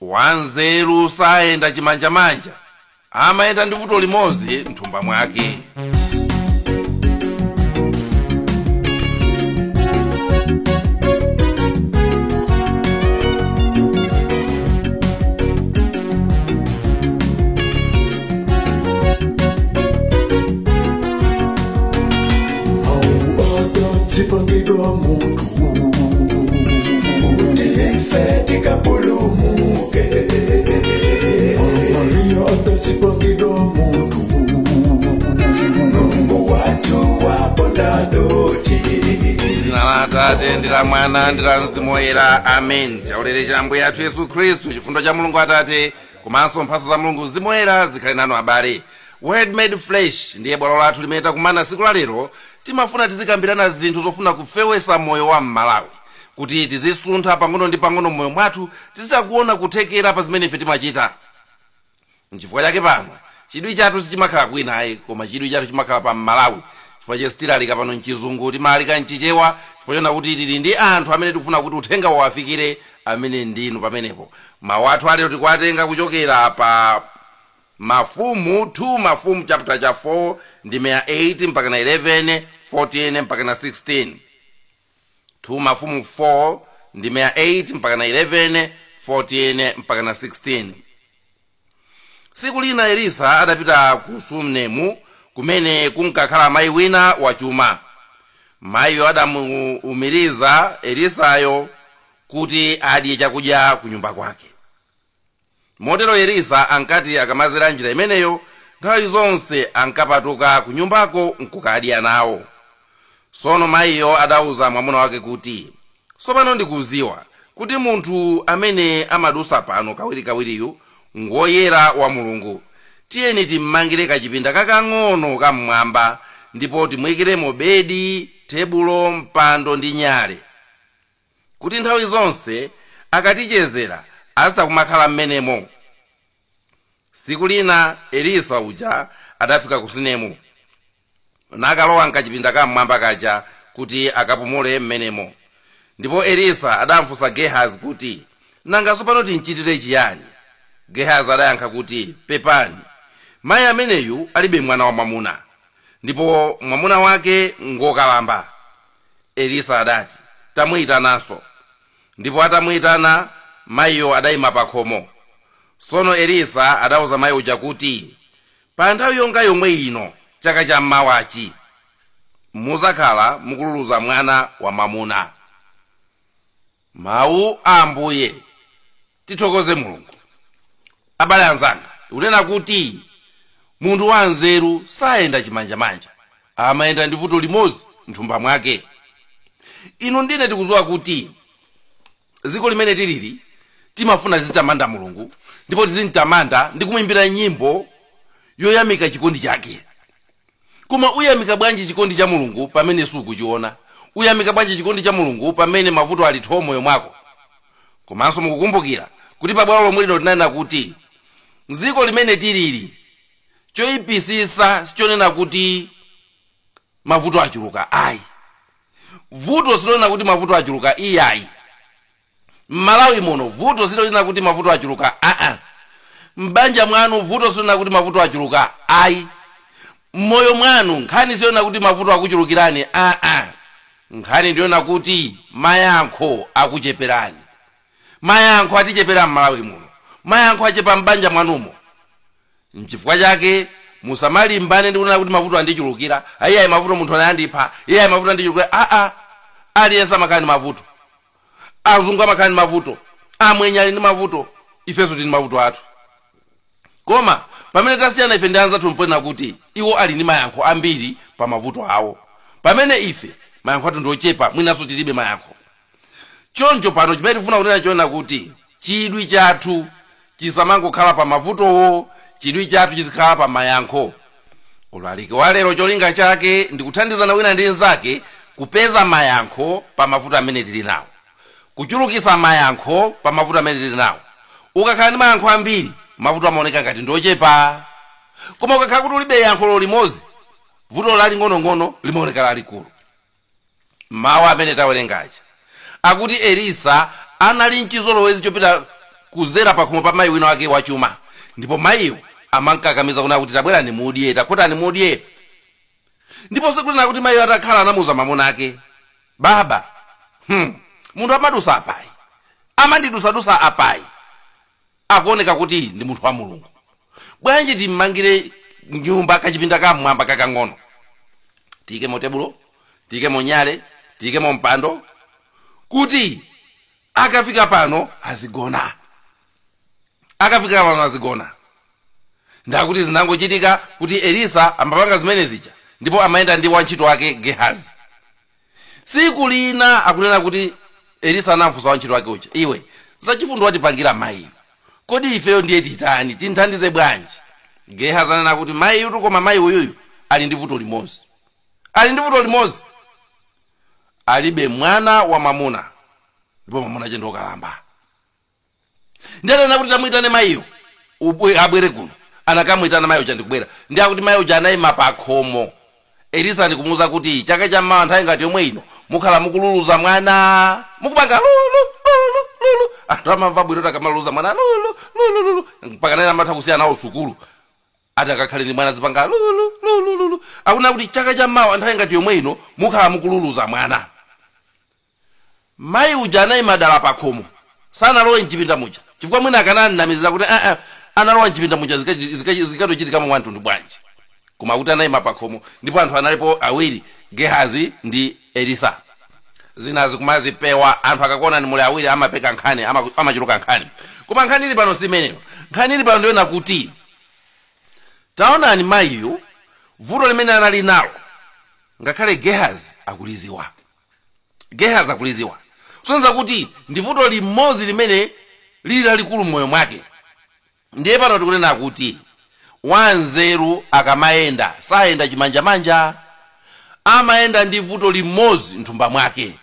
Wanzeru sayenda chimanjamanja, amayenda ndi vuto limodzi mthumba mwake. Sipangidwa muntu tife tikapulumuke, Maria atasipangidwa muntu Mungu watu waponda doti. Dzina la Atate ndi la Mwana ndi la Mzimu Woyera, amen. Chaulere cha Ambuye athu Yesu Khristu, chifundo cha Mulungu Atate komanso mphatso za Mulungu Mzimu Woyera zikhale nanu abale. Word Made Flesh ndiye bwalo lathu limene takumana siku la lero. Timafuna tizikambirana zinthu zofuna kufewesa moyo wa Mmalawi, kuti tizisuntha pang'ono ndi pang'ono mmoyo mwathu, tizisakuona kuthekera pa zimene ife timachita. Nchifukwa chake pano chidwi chathu sichimakhala kwina ayi, koma chidwi chathu chimakhala pa Mmalawi. Chifukwa che sitilalika pano mchizungu, timalalika mchichewa, chifukwa chona kuti tili ndi anthu amene tikufuna kuti uthenga wawafikire, amene ndinu pamenepo. Mawu athu alero tikuwatenga kuchokera pa Mafumu 2 Mafumu chapter cha 4 ndime ya 8 mpaka na 11, 14 mpaka na 16. 2 Mafumu 4 ndime ya 8 mpaka na 11, 14 mpaka na 16. Tsiku lina Elisa adapita ku Sunemu kumene kunkakhala mayi wina wachuma. Mayiyo adamuumiriza Elisayo kuti adye chakudya ku nyumba kwake. Motero Elisa ankati akamazera njira imeneyo, nthawi zonse ankapatuka ku nyumbako nkukadya nawo. Tsono mayiyo adauza mwamuna wake kuti, tsopano ndikuziwa kuti munthu amene amadusa pano kawirikawiriyu ngoyera wa Mulungu. Tiyeni timmangire kachipinda kakang'ono kam'mwamba, ndipo timuyikiremo bedi, tebulo, mpando ndi nyale, kuti nthawi zonse akatichezera asakumakhala m'menemo. Tsiku lina Elisa uja adafika ku Sunemu, nakalowa mkachipinda kam'mwamba kaja kuti akapumule m'menemo. Ndipo Elisa adamfunsa Gehazi kuti, nanga tsopano timchitire chiyani? Gehazi adayankha kuti, pepani, mayi ameneyu alibe mwana wamwamuna, ndipo mwamuna wake ngokalamba. Elisa adati, tamuyitananso. Ndipo atamuyitana, mayiyo adayima pa khomo. Tsono Elisa adauza mayi uja kuti, pa nthawi yonga yomwe ino chaka cha mmawachi muzakhala mukululuza mwana wa mwamuna. Mawu a Ambuye. Tithokoze Mulungu. Abale anzanga, tikunena kuti munthu wanzeru sayenda chimanjamanja, amayenda ndi vuto limodzi mthumba mwake. Inu ndine tikudziwa kuti dziko limene tilili timafuna tizitamanda Mulungu, ndipo tizimtamanda ndi kumuimbira nyimbo yoyamika chikondi chake. Koma uyamika bwanji chikondi cha Mulungu pamene sukuchiona? Uyamika bwanji chikondi cha Mulungu pamene mavuto ali thoo moyo mwako? Komanso mukukumbukira kuti pabwalo lomwe lino tinanena kuti mdziko limene tilili choyipisisa sichonena kuti mavuto achuluka ayi. Vuto silonena kuti mavuto achuluka iyayi. M'Malawi muno vuto silonena kuti mavuto achuluka aa. M'banja mwanu vuto silonena kuti mavuto achuluka ayi. M'moyo mwanu nkhani silonena kuti mavuto akuchulukirani aa. Nkhani ndiyona kuti mayankho akucheperani. Mayankho atichepera m'Malawi muno, mayankho achepa m'banja mwanumo. Nchifukwa chake musamalimbane ndi kunena kuti mavuto andichulukira, ayi mavuto munthu anandipha, iyayi mavuto andichulukira aa. Aliyense amakhala ndi mavuto, azungu amakhala ndi mavuto, amwenye ali ndi mavuto, ifenso tili ndi mavuto athu. Koma pamene tasiyana ife ndi anzathu mponena kuti iwo ali ndi mayankho ambiri pa mavuto awo, pamene ife mayankho athu ndi ochepa, mwinanso tilibe mayankho. Choncho pano chimene tifuna kunena chonena kuti chidwi chathu chisamangokhala pa mavutowo, chidwi chathu chizikhala pa mayankho. Ulaliki wa lero cholinga chake ndi kuthandizana wina ndi mnzake kupeza mayankho pa mavuto amene tili nawo, kuchulukisa mayankho pa mavuto amene tili nawo. Ukakhala ndi mayankho ambiri, mavuto amaoneka ngati ndi ochepa, koma ukakhala kuti ulibe yankho limodzi, vuto laling'onong'ono limaoneka lalikulu. Mawu amene tawerengaja akuti Elisa anali mchizolowezi chopita kuzera pakhomo pa mayi wina wake wachuma, ndipo mayiyo amankakamiza kuna kuti tabwerani mudye, takhotani mudye. Ndipo sikunena kuti mayiyo atakhala anamuza mamuna ake, baba, munthu amadusa apayi, amandidusadusa apayi, akuoneka kuti ndi munthu wa Mulungu, bwanji timmangire nyumba kachipinda kamwamba kakang'ono, tiyikemo tebulo, tiyikemo nyale, tiyikemo mpando, kuti akafika pano azigona, akafika pano azigona. Ndakuti zinangochitika kuti Elisa amapanga zimene zija, ndipo amayenda ndi wantchito wake Gehazi. Siku lina akunena kuti Elisa anamfunsa wantchito wake uja, iwe zachifundo watipangira mayiyo, kodi ifeyo ndiye titani, tinthandize bwanji? Gehazi anena kuti mayiyu koma mayi uyuyu ali ndi vuto limodzi, ali ndi vuto limodzi, alibe mwana wa mwamuna, ndipo mwamuna ache ndi wokalamba. Ndiye anena kuti tamuyitane mayiyo abwere kuno. Anakamuyitana mayi uja ndikubwera, ndi akuti mayi uja anayima pakhomo. Elisa ndikumuwuza kuti chaka chammawa nthawi ngati yomwe ino mukhala mukululuza mwana, mukupanga lulu lulu lulu. Anthu amamva bwino akamaluluza mwana lulu lulu lulu, mpaka nene amatha kusiya nawo sukulu ati akakhale ndi mwana zipanga lulu lulu lulu. Akuna kuti chaka chammawa nthawi ngati yomwe ino mukhala mukululuza mwana. Mayi uja anayima dala pakhomo, sanalowe mchipinda muja, chifukwa mwina akananamizira kuti analowa mchipinda muja zikatochitikamo mwamtundu bwanji. Koma kuti anayima pakhomo, ndipo anthu analipo awiri, Gehazi ndi Elisa. Zinazi kumazipewa, anthu akakuona ni muli awiri amapeka nkhani, amachuluka nkhani. Koma nkhani ili pano si imeneyo. Nkhani ili pano ndiyona kuti taonani mayiyu vuto limene anali nalo, ngakhale Gehazi akuliziwa, Gehazi akuliziwa, kusonyeza kuti ndi vuto limodzi limene lili lalikulu m'moyo mwake. Ndiye pano tikunena kuti wanzeru akamayenda sayenda chimanjamanja, amayenda ndi vuto limodzi mthumba mwake.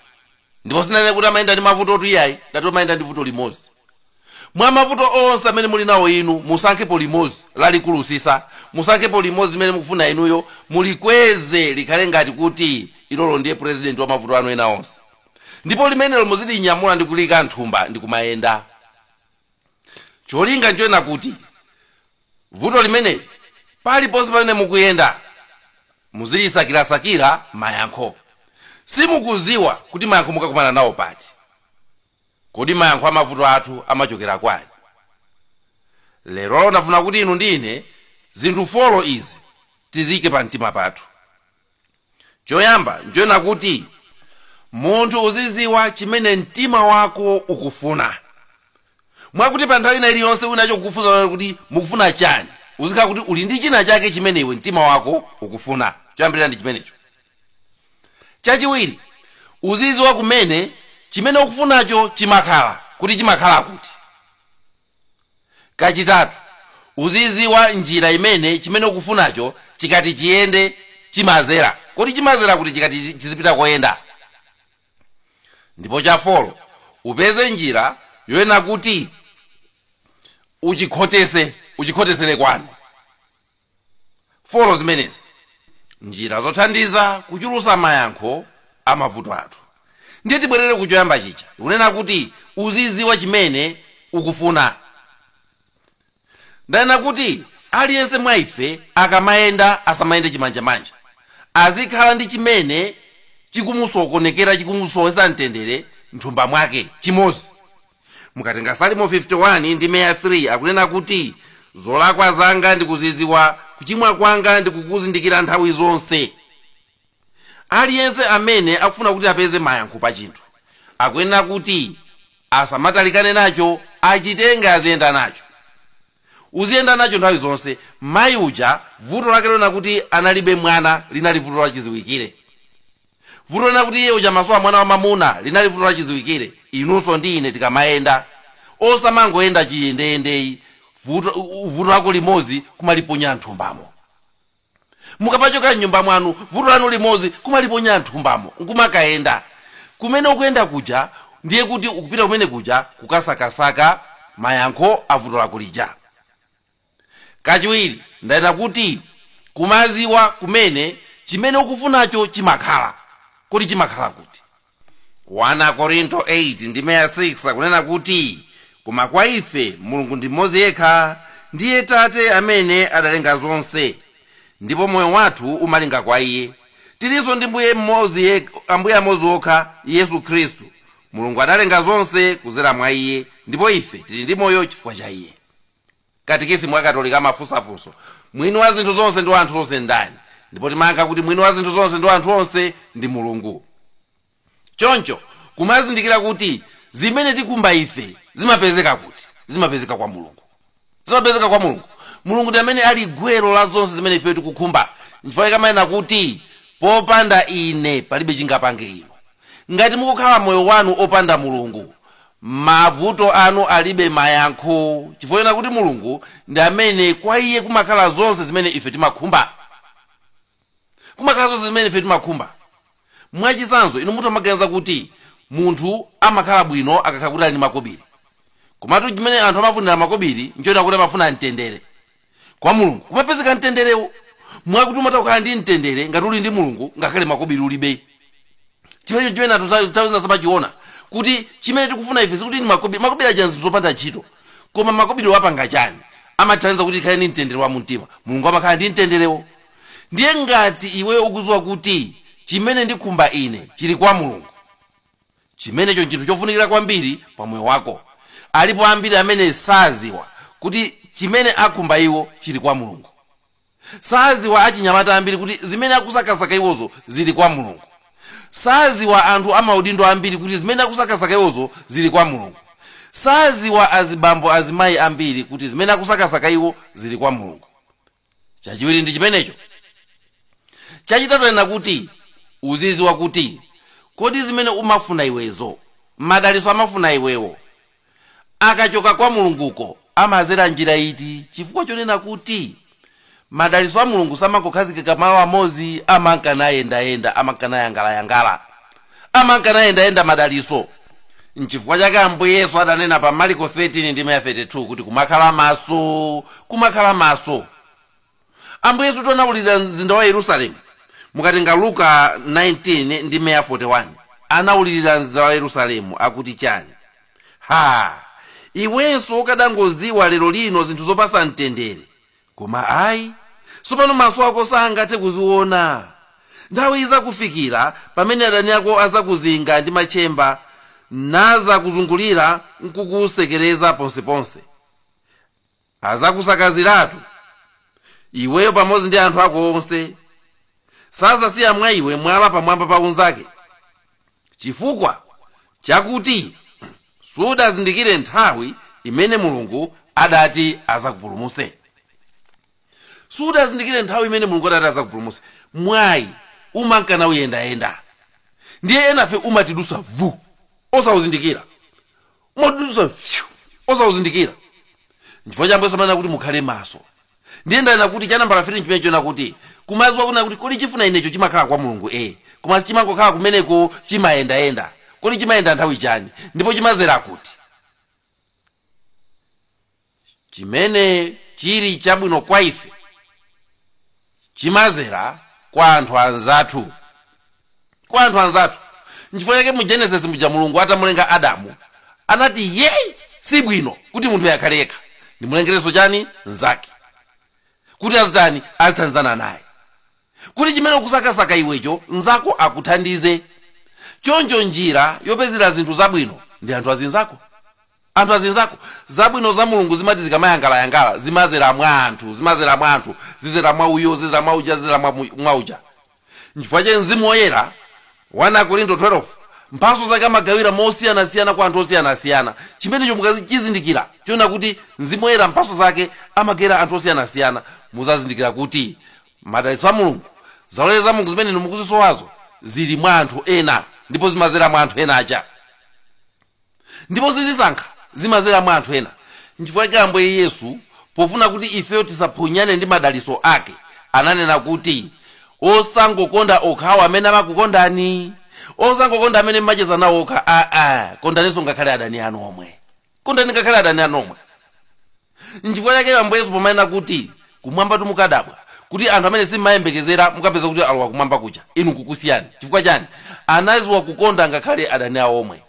Ndipo sinanene kuti amayenda ndi mavuto otu iyayi, ndati amayenda ndi vuto limodzi. Mwa mavuto onse amene muli nawo inu, musankhepo limodzi lalikulu sisa, musankhepo limodzi limene mukufuna inuyo, mulikweze likhale ngati kuti ilolo ndiye president wa mavuto anu ena onse, ndipo limenelo muzilinyamula ndi kulika nthumba ndi kumayenda. Cholinga nchoena kuti vuto limeneli paliponse pamene mukuyenda muzilisakirasakira mayankho. Simukuziwa kuti mayankho mukakumana nawo pati. Kodi mayankho amavuto athu amachokera kwani? Lero ndafuna kuti inu ndi ine zinthu four izi tiziyike pa mtima pathu. Choyamba nchoena kuti munthu uziziwa chimene mtima wako ukufuna, mwakuti pa nthawi ina iliyonse wina chokufunsa kuti mukufuna chani, uzikhala kuti uli ndi china chake chimene iwe mtima wako ukufuna. Choyambirira ndi chimenecho. Chachiwiri, uziziwa kumene chimene ukufunacho chimakhala, kuti chimakhala kuti. Kachitatu, uziziwa njira imene chimene ukufunacho chikati chiyende chimazera, kodi chimazera kuti chikati chizipita koyenda. Ndipo cha four, upeze njira yoyena kuti uchikhotese, uchikhotesere kwanu. Four zimenezi, njira zothandiza kuchulusa mayankho amavuto athu. Ndiye tibwerere kuchoyamba chija, kunena kuti uziziwa chimene ukufuna. Ndanena kuti aliyense mwa ife akamayenda asamayende chimanjamanja, azikhala ndi chimene chikumusokonekera, chikumusowesa mtendere mthumba mwake chimodzi. Mukatenga Salimo 51 ndi meya 3, akunena kuti zolakwa zanga ndikuziziwa, kuchimwa kwanga ndikukuzindikira nthawi zonse. Aliyense amene akufuna kuti apeze mayankho pa chinthu akuyenera kuti asamatalikane nacho, achitenge aziyenda nacho, uziyenda nacho nthawi zonse. Mayi uja vuto lake lona kuti analibe mwana linali vuto lachiziwikire. Vuto lina kuti iye uja masowa mwana wa mamuna linali vuto lachiziwikire. Inunso ndi ine tikamayenda osamangoyenda chiyendeyendeyi, vuto lako limodzi kumaliponya nthumbamo. Mukapachoka mnyumba mwanu, vuto lanu limodzi kumaliponya nthumbamo nkumakayenda. Kumene ukuyenda kuja ndiye kuti ukupita kumene kuja kukasakasaka mayankho a vuto lako lija. Kachiwiri, ndanena kuti kumaziwa kumene chimene ukufunacho chimakhala, kuti chimakhala kuti. 1 Korinto 8 ndi meya 6 akunena kuti Koma kwa ife Mulungu ndi mmodzi yekha, ndiye Tate amene adalenga zonse, ndipo moyo wathu umalinga kwa iye. Tilinso ndi Mbuye mmodzi, Ambuye amodzi okha, Yesu Khristu. Mulungu adalenga zonse kuzera mwa iye, ndipo ife tili ndi moyo chifukwa cha iye. Katikisimu wa Katolika amafunsafunso: mwini wa zinthu zonse ndi anthu onse ndani? Ndipo timayankha kuti mwini wa zinthu zonse ndi anthu onse ndi Mulungu. Choncho kumazindikira kuti zimene tikumba ife zimapezeka kuti? Zimapezeka kwa Mulungu. Zimapezeka kwa Mulungu. Mulungu ndi amene ali gwero la zonse zimene ife tikukhumba. Nchifukwa kamanena kuti popanda ine palibe chingapange ino. Ngati mukukhala moyo wanu opanda Mulungu, mavuto anu alibe mayankho, chifukwa kuti Mulungu ndi amene kwa iye kumakhala zonse zimene ife timakhumba. Kumakhala zonse zimene ife timakhumba. Mwachitsanzo, inu mutamaganiza kuti munthu amakhala bwino akakhala kuti ali ndi makobiri, komatu chimene anthu amafunira makobiri nchoona kuti amafuna mtendere. Kwa Mulungu kumapezeka mtenderewo, mwakuti umatha kukhala ndi mtendere ngati uli ndi Mulungu ngakhale makobiri ulibe. Chimenecho chimene anthu nthawi zina samachiona, kuti chimene tikufuna ife sikuti ndi makobiri. Makobiri aja zinthu zopanda ntchito, koma makobiri wapanga chani? Amathandiza kuti ikhale ndi mtendere wa mumtima. Mulungu amakhala ndi mtenderewo. Ndiye ngati iweyo ukudziwa kuti chimene ndikhumba ine chili kwa Mulungu, chimenecho nchinthu chofunikira kwambiri pa moyo wako. Alipo ambiri amene saziwa kuti chimene akhumba iwo chili kwa Mulungu. Saziwa achinyamata ambiri kuti zimene akusakasaka iwozo zili kwa Mulungu. Saziwa anthu amaudindo ambiri kuti zimene akusakasaka iwozo zili kwa Mulungu. Saziwa azibambo azimayi ambiri kuti zimene akusakasaka iwo zili kwa Mulungu. Chachiwiri ndi chimenecho. Chachitatu ena kuti uziziwa kuti kodi zimene umafuna iwezo, madalitso amafuna iwewo, akachoka kwa Mulunguko amazera njira iti? Chifukwa chonena kuti madalitso a Mulungu samangokhazikika malo amodzi, amankanayendayenda, amankanayangala-yangala, amankanayendayenda madalitso. Nchifukwa chake Ambuye Yesu adanena pa Marko 13 ndi 32 kuti kumakhala maso, kumakhala maso. Ambuye Yesu tonawulira mzinda wa Yerusalemu. Mukatenga Luka 19 ndi 41, anawulirira mzinda wa Yerusalemu akuti chani? Ha, iwenso ukadangoziwa lero lino zinthu zopasa mtendere, koma ayi, tsopano maso ako sangathe kuziona. Nthawi izakufikira pamene adani ako azakuzinga ndi machemba, nazakuzungulira nkukusekereza ponseponse. Azakusakaziratu iweyo pamodzi ndi anthu ako onse. Sazasiya mwa iwe mwala pamwamba pa unzake, chifukwa chakuti sudazindikire nthawi imene Mulungu adati azakupulumuse. Sudazindikire nthawi imene Mulungu adati azakupulumuse. Mwayi umankana uyendayenda, ndiye enafe umatidusa vu osawuzindikira, umatidusa fyu osawuzindikira. Nchifukwa cha Ambuye samanena kuti mukhale maso. Ndiye ndanena kuti cha nambala 3 chimene chona kuti kumaziwa kuna kuti kodi chifuna inecho chimakhala kwa Mulungu, koma chimangokhala kumeneko, chimayendayenda. Kodi chimayenda nthawi chani ndipo chimazera kuti? Chimene chili chabwino kwa ife chimazera kwa anthu anzathu, kwa anthu anzathu. Nchifukwa chake mu Genesis muja Mulungu atamulenga Adamu anati ye si bwino kuti munthu akhale yekha, ndimulengerenso chani? Nzake, kuti azitani? Azithandizana naye, kuti chimene ukusakasaka iwecho nzako akuthandize. Choncho njira yopezera zinthu zabwino ndi anthu azinzako, anthu azinzako. Zabwino za Mulungu zimati zikamayangalayangala zimazera mwa anthu, zimazera mwa anthu, zizera mwa uyo, zizera mwa uja, zizera mwa uja. Nchifukwa cha Mzimu Woyera 1 Korinto 12 mphatso zake amagawira mosiyanasiyana kwa anthu osiyanasiyana. Chimenecho mukachizindikira chiona kuti Mzimu Woyera mphatso zake amagawira anthu osiyanasiyana, muzazindikira kuti madalitso a Mulungu, zaulere za Mulungu zimene mukuzisowazo zili mwa anthu ena, ndipo zimazera mwa anthu ena aja, ndipo zizisankha zimazera mwa anthu ena. Nchifukwa chake Ambuye Yesu pofuna kuti ifeyo tisaphonyane ndi madalitso ake ananena kuti osangokonda okhawo amene amakukondani, osangokonda amene mmacheza nawo okha, aa, kondaninso ngakhale adani anu omwe, kondani ngakhale adani anu omwe. Nchifukwa chake Ambuye Yesu pomanena kuti kumwamba tumukadabwa kuti anthu amene simmayembekezera mukapeza kuti alowa kumwamba kuja, inu kukusiyani. Chifukwa chani? Anaziwa kukonda ngakhale adani awo omwe.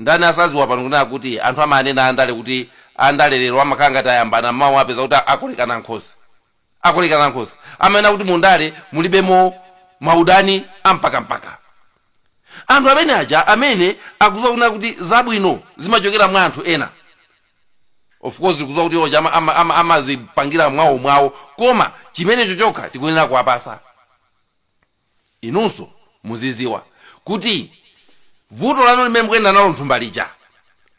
Ndani asaziwa pano kunena kuti anthu amanena andale kuti andale lero amakhala ngati ayambana, mawu apeza kuti akolekana nkhosi, akolekana nkhosi. Amanena kuti mundale mulibemo maudani ampakampaka. Anthu amene aja amene akuziwa kunena kuti zabwino zimachokera mwa anthu ena, of course tikuziwa kuti oja amazipangira mwawo mwawo, koma chimenecho chokha tikuyenera kuwapasa. Inunso muziziwa kuti vuto lanu limene mukuyenda nalo nthumba lija,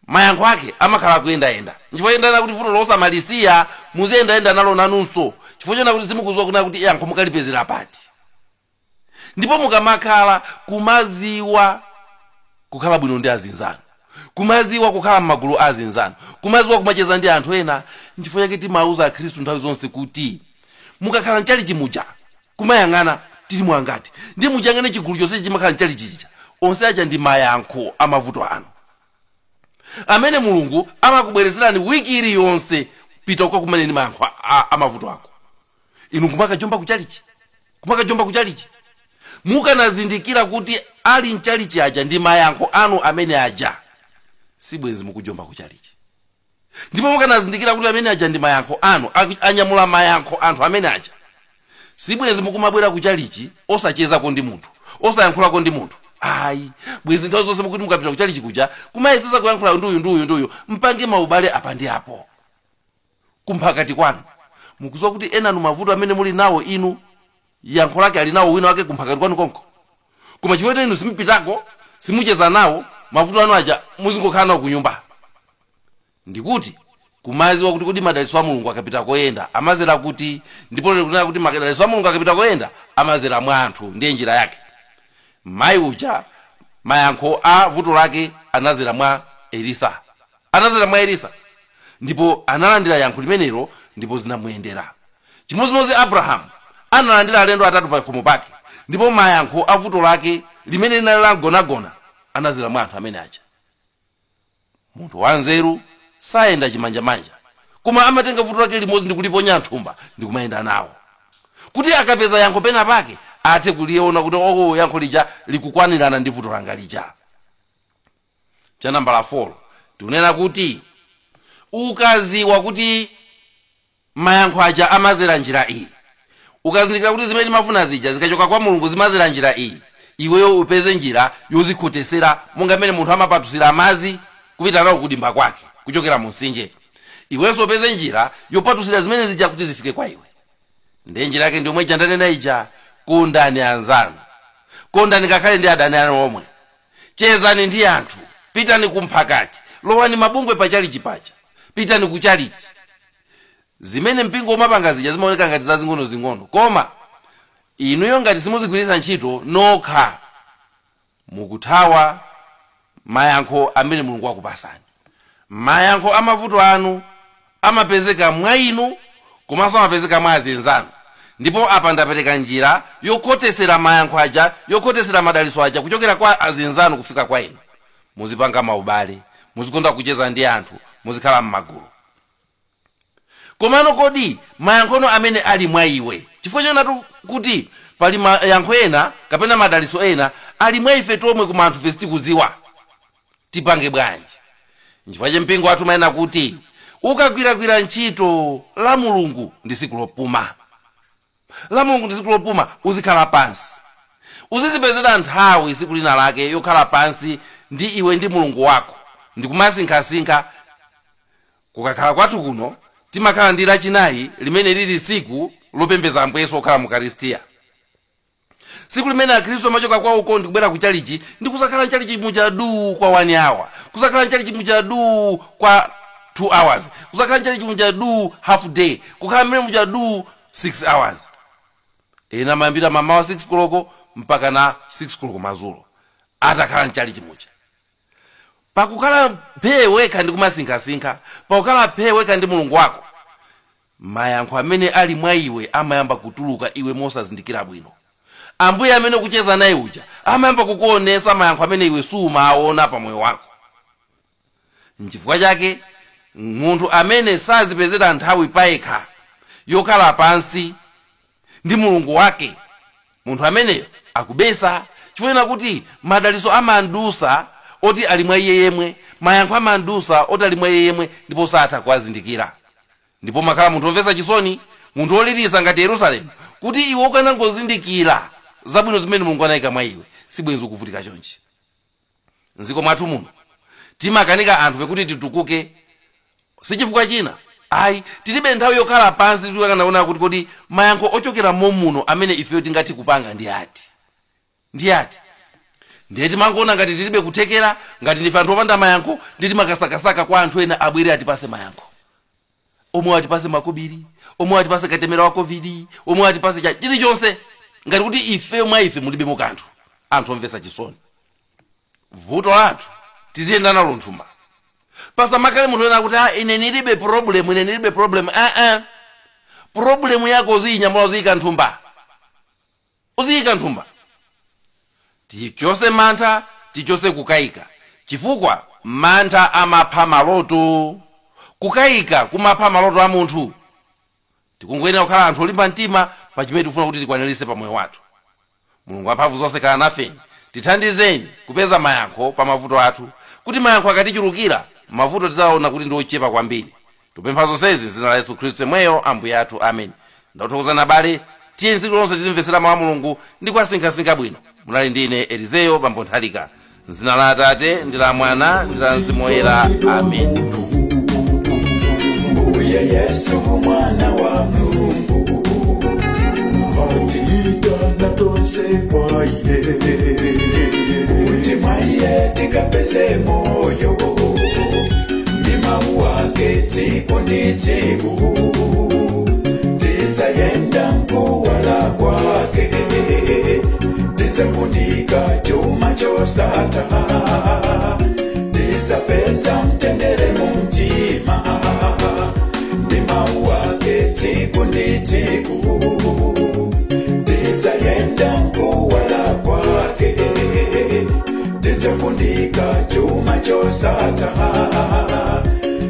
mayankho ake amakhala akuyendayenda. Nchifukwa yendana kuti vuto losamalisiya muziyendayenda nalo nanunso, chifukwa chona kuti simukuziwa kunena kuti yankho mukalipezera pati. Ndipo mukamakhala kumaziwa kukhala bwino ndi azinzanu, kumaziwa kukhala m'magulu a azinzanu, kumaziwa kumacheza ndi anthu ena. Nchifukwa chake timauza akhristu nthawi zonse kuti mukakhala mchalichi muja kumayang'ana tili mwangati, ndi muchang'ane chigulu chonse chimakhala mchalichi chija, onse aja ndi mayankho amavuto anu amene Mulungu amakubwerezerani wiki iliyonse. Pita ukakumane ndi mayankho amavuto ako. Inu kumakajomba kuchalichi, kumakajomba kuchalichi, mukanazindikira kuti ali mchalichi aja ndi mayankho anu amene aja, sibwenzi mukujomba kuchalichi. Ndipo mukanazindikira kuti amene aja ndi mayankho anu, anyamula mayankho anthu amene aja, sibwenzi mukumabwera kuchalichi osachezako ndi munthu, osayankhulako ndi munthu. Ayi, bwenzi nthawi zonse mukuti mukapita kuchalichi kuja kumayesesa kuyankhula ndi uyu ndi uyu ndi uyu, mpange maubale apa ndi apo kumphakati kwanu. Mukuziwa kuti enanu mavuto amene muli nawo inu yankho lake ali nawo wina wake kumphakati kwanu konko, koma chifukwa inu simupitako, simucheza nawo, mavuto anu aja muzingokhala nawo kunyumba. Ndikuti kumaziwa kuti kodi madalitso a Mulungu akapita koyenda amazera kuti, ndipo lero kunena kuti madalitso a Mulungu akapita koyenda amazera mwa anthu, ndiye njira yake. Mayi uja mayankho a vuto lake anazera mwa Elisa, anazera mwa Elisa, ndipo analandira yankho limenelo ndipo zinamuyendera. Chimodzimodzi Abrahamu analandira alendo atatu pa khomo pake, ndipo mayankho a vuto lake limene linali lagonagona anazera mwa anthu amene aja. Munthu wanzeru sayenda chimanjamanja, koma amatenga vuto lake limodzi ndi kuliponya nthumba ndi kumayenda nawo, kuti akapeza yankho pena pake athe kuliona kuti oh, yankho lija likukwanirana ndi vuto langa lija. Cha nambala 4 tikunena kuti ukaziwa kuti mayankho aja amazera njira iyi, ukazindikira kuti zimene mafuna zija zikachoka kwa Mulungu zimazera njira iyi, iweyo upeze njira yozikhotesera, monga mmene munthu amapatusira amazi kupita nawo kudimba kwake kuchokera mu mtsinje, iwenso upeze njira yopatusira zimene zija kuti zifike kwa iwe. Ndiye njira yake ndiomwe ija ndanena ija: kondani anzanu, kondani ngakhale ndi adani anu omwe, chezani ndi anthu, pitani kumphakati, lowani mabungwe pachalichi paja, pitani kuchalichi. Zimene mpingo umapanga zija zimaoneka ngati zazing'ono-zing'ono, koma inuyo ngati simuzigwiritsa ntchito nokha mukuthawa mayankho amene Mulungu wakupasani. Mayankho amavuto anu amapezeka mwa inu komanso amapezeka mwa azinzanu. Ndipo apa ndapereka njira yokhotesera mayankho aja, yokhotesera madalitso aja kuchokera kwa azinzanu kufika kwa inu. Muzipanga maubale, muzikonda kucheza ndi anthu, muzikhala m'magulu. Komano kodi mayankhono amene ali mwa iwe, chifukwa chonatu kuti pali mayankho ena kapena madalitso ena ali mwa ife tomwe koma anthu ife sitikudziwa, tipange bwanji? Nchifukwa che mpingo wathu umanena kuti ukagwiragwira ntchito la Mulungu ndi tsiku lopuma, la Mulungu ndi tsiku lopuma, uzikhala pansi, uzizipezera nthawi tsiku lina lake yokhala pansi ndi iwe ndi Mulungu wako ndikumasinkhasinkha. Kukakhala kwathu kuno timakhala ndi lachinayi limene lili tsiku lopembedza Ambuye Yesu okhala mu Ukaristiya, tsiku limene akhristu amachoka kwawo uko ndikubwera ku chalichi ndi kusakhala mchalichi muja du kwa 1 hour, kusakhala mchalichi muja du kwa 2 hours, kusakhala mchalichi muja du half day, kukhala mmene muja du 6 hours. Ena amayambira mamawa 6 koloko mpaka na 6 koloko madzulo atakhala mchalichi muja. Pakukhala phee wekha ndi kumasinkhasinkha, pakukhala phee wekha ndi Mulungu wako, mayankho amene ali mwa iwe amayamba kutuluka iwe mosazindikira bwino. Ambuye amene ukucheza naye uja amayamba kukuonesa mayankho amene iwe sumaona pa moyo wako. Nchifukwa chake munthu amene sazipezera nthawi payekha yokhala pansi ndi Mulungu wake, munthu ameneyo akubesa, chifukwa kuti madalitso amandusa oti ali mwa iye yemwe, mayankho amandusa oti ali mwa iye yemwe, ndipo satha kuwazindikira. Ndipo makhala munthu womvetsa chisoni, munthu wolirisa ngati Yerusalemu, kuti iwe ukanangozindikira zabwino zimene Mulungu anayika mwa iwe, sibwenzi ukuvutika chonchi. Mdziko mwathu muno timakanika anthu pekuti titukuke, sichifukwa china ayi, tilibe nthawi yokhala pansi tikanaona kuti kodi mayankho ochokera momuno amene ifeyo tingathe kupanga ndi ati ndi ati. Ndiye timangoona ngati tilibe kuthekera, ngati ndife anthu opanda mayankho, ndi timakasakasaka kwa anthu ena abwere atipase mayankho, omwe atipase makobiri, omwe atipase katemera wa COVID, omwe atipase cha chilichonse, ngati kuti ife mwa ife mulibemo kanthu. Anthu omvetsa chisoni, vuto lathu tiziyenda nalo nthumba. Pasamakhale munthu ena kuti ine nilibe problem, ine nilibe problem. Problem yako uziyinyamula, uziyika nthumba, uziyika nthumba. Tichose mantha, tichose kukayika, chifukwa mantha amapha maloto, kukayika kumapha maloto a munthu. Tikungoyenera kukhala anthu olimba mtima pa chimene tikufuna kuti tikwaniritse pa moyo wathu. Mulungu wamphamvu zonse khala nafeni, tithandizeni kupeza mayankho pa mavuto athu, kuti mayankho akatichulukira mavuto tidzaona kuti ndi ochepa kwambiri. Tipempha zonsezi m'dzina la Yesu Khristu yemweyo Ambuye athu, amen. Ndakuthokozani abale, tiye tsiku lonse tizimvetsera mawu a Mulungu ndi kuwasinkhasinkha bwino. Munali ndi ine Elizeyo Bambo Nthalika, m'dzina la Atate ndi la Mwana ndi la Mzimu Woyera, amen. Mbuye Yesu mwana wa Mulungu atiyitana tonse kwa iye, kuti mwa iye tikapeze moyo, ndi mawu ake tsiku ndi tsiku, tizayenda mkuwala kwake, tizafundika chuma chosatha, tizapeza mtendere mu mtima, ndi mawu ake tsiku ndi tsiku, tizayenda mkuwala kwake, tizafundika chuma chosatha,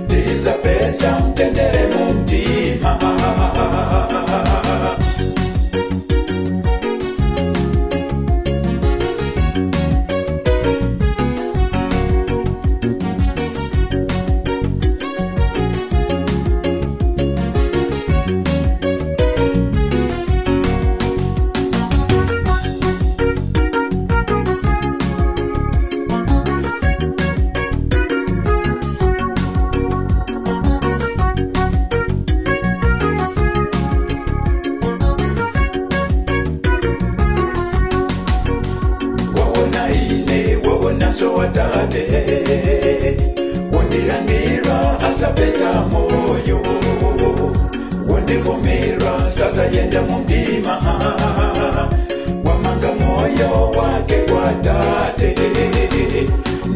tizapeza mtendere mu mtima. Atate wondilandira azapeza moyo, wondivomera sasa yenda mumdima, wamanga moyo wake kwa Tate,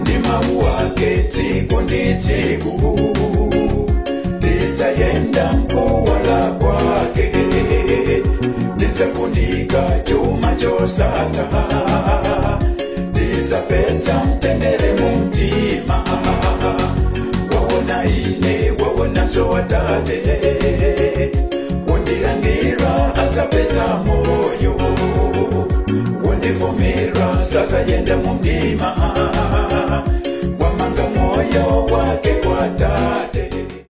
ndi mawu ake tsiku ndi tsiku, tizayenda mkuwala kwake, tizafundika chuma chosatha, tizapeza mtendere mu mtima, wawona ine wawona so Atate wondilandira azapeza moyo, wondivomera sasa yenda mu mtima, wamanga moyo wake kwa Tate.